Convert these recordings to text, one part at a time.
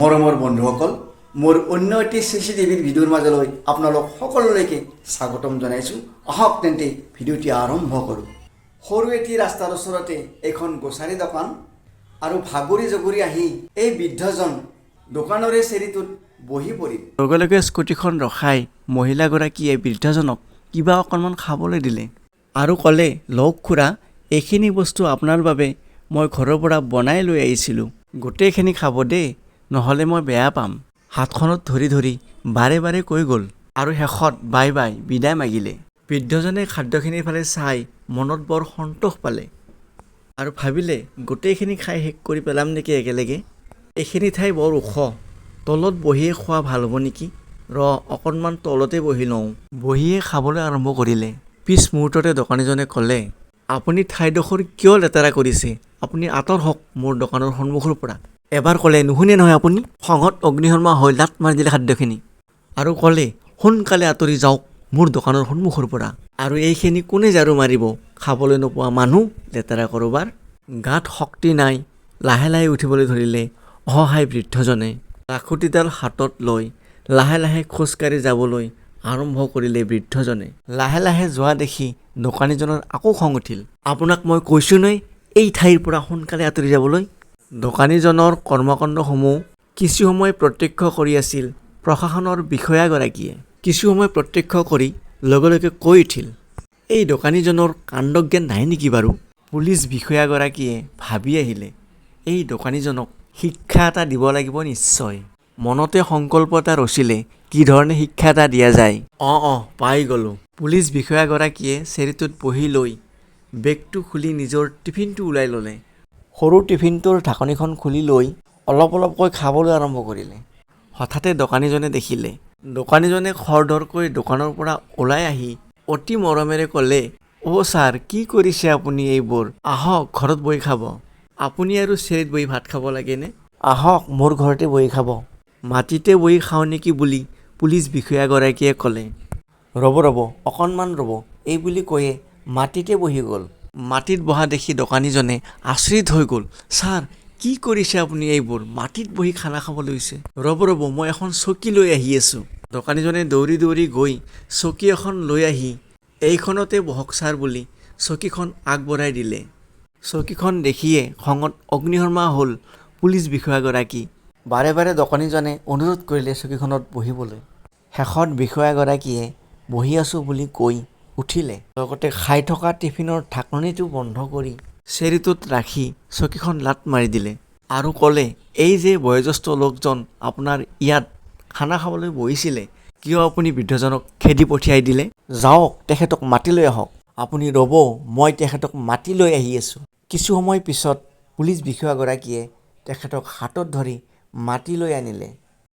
মৰমৰ বন্ধুসকল, মোৰ অন্য এটি চিচিটিভিৰ ভিডিঅ'ৰ মাজলৈ আপোনালোক সকলোলৈকে স্বাগতম জনাইছোঁ। আহক তেন্তে, ভিডিঅ'টি আৰম্ভ কৰোঁ। সৰু এটি ৰাস্তাৰ ওচৰতে এখন গ্ৰ'চাৰী দোকান আৰু ভাগৰি জগৰি আহি এই বৃদ্ধজন দোকানৰে চেৰীটোত বহি পৰিল। লগে লগে স্কুটিখন ৰখাই মহিলাগৰাকীয়ে বৃদ্ধজনক কিবা অকণমান খাবলৈ দিলে আৰু ক'লে, "লওক খুৰা, এইখিনি বস্তু আপোনাৰ বাবে মই ঘৰৰ পৰা বনাই লৈ আহিছিলোঁ। গোটেইখিনি খাব দেই, নহ'লে মই বেয়া পাম।" হাতখনত ধৰি ধৰি বাৰে বাৰে কৈ গ'ল আৰু শেষত বাই বাই বিদায় মাগিলে। বৃদ্ধজনে খাদ্যখিনিৰ ফালে চাই মনত বৰ সন্তোষ পালে আৰু ভাবিলে, গোটেইখিনি খাই শেষ কৰি পেলাম নেকি একেলগে? এইখিনি ঠাই বৰ ওখ, তলত বহিয়ে খোৱা ভাল হ'ব নেকি? ৰ, অকণমান তলতে বহি লওঁ। বহিয়ে খাবলৈ আৰম্ভ কৰিলে। পিছ মুহূৰ্ততে দোকানীজনে ক'লে, "আপুনি ঠাইডোখৰ কিয় লেতেৰা কৰিছে? আপুনি আঁতৰ হওক মোৰ দোকানৰ সন্মুখৰ পৰা।" এবাৰ ক'লে নুশুনে নহয় আপুনি। খঙত অগ্নিশৰ্মা হৈ লাত মাৰি দিলে খাদ্যখিনি আৰু ক'লে, "সোনকালে আঁতৰি যাওক মোৰ দোকানৰ সন্মুখৰ পৰা। আৰু এইখিনি কোনে ঝাৰু মাৰিব? খাবলৈ নোপোৱা মানুহ, লেতেৰা কৰবাৰ।" গাত শক্তি নাই, লাহে লাহে উঠিবলৈ ধৰিলে অসহায় বৃদ্ধজনে। লাখুটিডাল হাতত লৈ লাহে লাহে খোজকাঢ়ি যাবলৈ আৰম্ভ কৰিলে বৃদ্ধজনে। লাহে লাহে যোৱা দেখি দোকানীজনৰ আকৌ খং উঠিল। "আপোনাক মই কৈছোঁ নে এই ঠাইৰ পৰা সোনকালে আঁতৰি যাবলৈ?" দোকানীজনৰ কৰ্মকাণ্ডসমূহ কিছু সময় প্ৰত্যক্ষ কৰি আছিল প্ৰশাসনৰ বিষয়াগৰাকীয়ে। কিছু সময় প্ৰত্যক্ষ কৰি লগে লগে কৈ উঠিল, "এই দোকানীজনৰ কাণ্ডজ্ঞান নাই নেকি বাৰু?" পুলিচ বিষয়াগৰাকীয়ে ভাবি আহিলে, এই দোকানীজনক শিক্ষা এটা দিব লাগিব নিশ্চয়। মনতে সংকল্প এটা ৰচিলে, কি ধৰণে শিক্ষা এটা দিয়া যায়। অঁ অঁ, পাই গ'লোঁ। পুলিচ বিষয়াগৰাকীয়ে চেৰীটোত বহি লৈ বেগটো খুলি নিজৰ টিফিনটো ওলাই ল'লে। সৰু টিফিনটোৰ ঢাকনিখন খুলি লৈ অলপ অলপকৈ খাবলৈ আৰম্ভ কৰিলে। হঠাতে দোকানীজনে দেখিলে। দোকানীজনে খৰধৰকৈ দোকানৰ পৰা ওলাই আহি অতি মৰমেৰে ক'লে, "অ' ছাৰ, কি কৰিছে আপুনি এইবোৰ? আহক, ঘৰত বহি খাব। আপুনি আৰু চেৰীত বহি ভাত খাব লাগেনে? আহক, মোৰ ঘৰতে বহি খাব।" মাটিতে বহি খাওঁ নেকি বুলি পুলিচ বিষয়াগৰাকীয়ে ক'লে, "ৰ'ব ৰ'ব, অকণমান ৰ'ব।" এই বুলি কৈয়ে মাটিতে বহি গ'ল। মাটিত বহা দেখি দোকানীজনে আচৰিত হৈ গ'ল। "ছাৰ, কি কৰিছে আপুনি এইবোৰ? মাটিত বহি খানা খাব লৈছে? ৰ'ব ৰ'ব, মই এখন চকী লৈ আহি আছোঁ।" দোকানীজনে দৌৰি দৌৰি গৈ চকী এখন লৈ আহি "এইখনতে বহক ছাৰ" বুলি চকীখন আগবঢ়াই দিলে। চকীখন দেখিয়ে খঙত অগ্নিশৰ্মা হ'ল পুলিচ বিষয়াগৰাকী। বাৰে বাৰে দোকানীজনে অনুৰোধ কৰিলে চকীখনত বহিবলৈ। শেষত বিষয়াগৰাকীয়ে বহি আছোঁ বুলি কৈ উঠিলে। লগতে খাই থকা টিফিনৰ ঢাকনিটো বন্ধ কৰি চেৰীটোত ৰাখি চকীখন লাত মাৰি দিলে আৰু ক'লে, "এই যে বয়োজ্যেষ্ঠ লোকজন আপোনাৰ ইয়াত খানা খাবলৈ বহিছিলে, কিয় আপুনি বৃদ্ধজনক খেদি পঠিয়াই দিলে? যাওক, তেখেতক মাতি লৈ আহক। আপুনি ৰ'ব, মই তেখেতক মাতি লৈ আহি আছোঁ।" কিছু সময় পিছত পুলিচ বিষয়াগৰাকীয়ে তেখেতক হাতত ধৰি মাতি লৈ আনিলে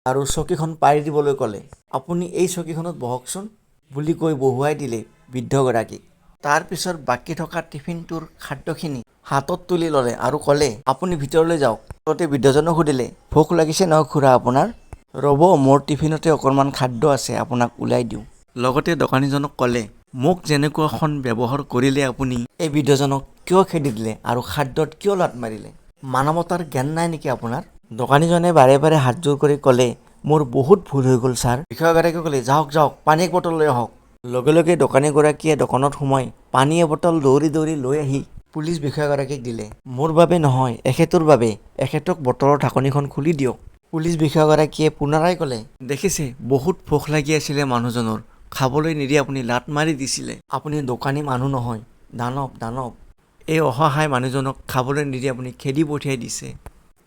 আৰু চকীখন পাৰি দিবলৈ ক'লে। "আপুনি এই চকীখনত বহকচোন" বুলি কৈ বহুৱাই দিলে বৃদ্ধগৰাকীক। তাৰপিছত বাকী থকা টিফিনটোৰ খাদ্যখিনি হাতত তুলি ল'লে আৰু ক'লে, "আপুনি ভিতৰলৈ যাওক।" লগতে বৃদ্ধজনক সুধিলে, "ভোক লাগিছে নহয় খুৰা আপোনাৰ? ৰ'ব, মোৰ টিফিনতে অকণমান খাদ্য আছে, আপোনাক ওলাই দিওঁ।" লগতে দোকানীজনক ক'লে, "মোক যেনেকুৱাখন ব্যৱহাৰ কৰিলে আপুনি, এই বৃদ্ধজনক কিয় খেদি দিলে আৰু খাদ্যত কিয় লাত মাৰিলে? মানৱতাৰ জ্ঞান নাই নেকি আপোনাৰ?" দোকানীজনে বাৰে বাৰে হাতযোৰ কৰি ক'লে, "মোৰ বহুত ভুল হৈ গ'ল ছাৰ।" বিষয়াগৰাকীয়ে ক'লে, "যাওক যাওক, পানী এক বটল লৈ আহক।" লগে লগে দোকানীগৰাকীয়ে দোকানত সোমাই পানী এবটল দৌৰি দৌৰি লৈ আহি পুলিচ বিষয়াগৰাকীক দিলে। "মোৰ বাবে নহয়, এখেতৰ বাবে। এখেতক বটলৰ ঢাকনিখন খুলি দিয়ক।" পুলিচ বিষয়াগৰাকীয়ে পুনৰাই ক'লে, "দেখিছে, বহুত ভোক লাগি আছিলে মানুহজনৰ। খাবলৈ নিদি আপুনি লাত মাৰি দিছিলে। আপুনি দোকানী মানুহ নহয়, দানৱ, দানৱ। এই অসহায় মানুহজনক খাবলৈ নিদি আপুনি খেদি পঠিয়াই দিছে।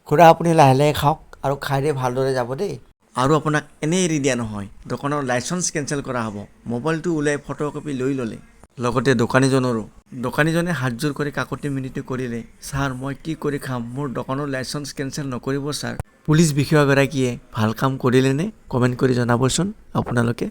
খুৰা, আপুনি লাহে লাহে খাওক আৰু খাই দেই ভালদৰে যাব দেই। আৰু আপোনাক এনেই এৰি দিয়া নহয়, দোকানৰ লাইচেঞ্চ কেঞ্চেল কৰা হ'ব।" মোবাইলটো উলিয়াই ফটোকপি লৈ ল'লে লগতে দোকানীজনৰো। দোকানীজনে হাতযোৰ কৰি কাকতি মিনতি কৰিলে, "ছাৰ, মই কি কৰি খাম? মোৰ দোকানৰ লাইচেঞ্চ কেঞ্চেল নকৰিব ছাৰ।" পুলিচ বিষয়াগৰাকীয়ে ভাল কাম কৰিলেনে? কমেণ্ট কৰি জনাবচোন আপোনালোকে।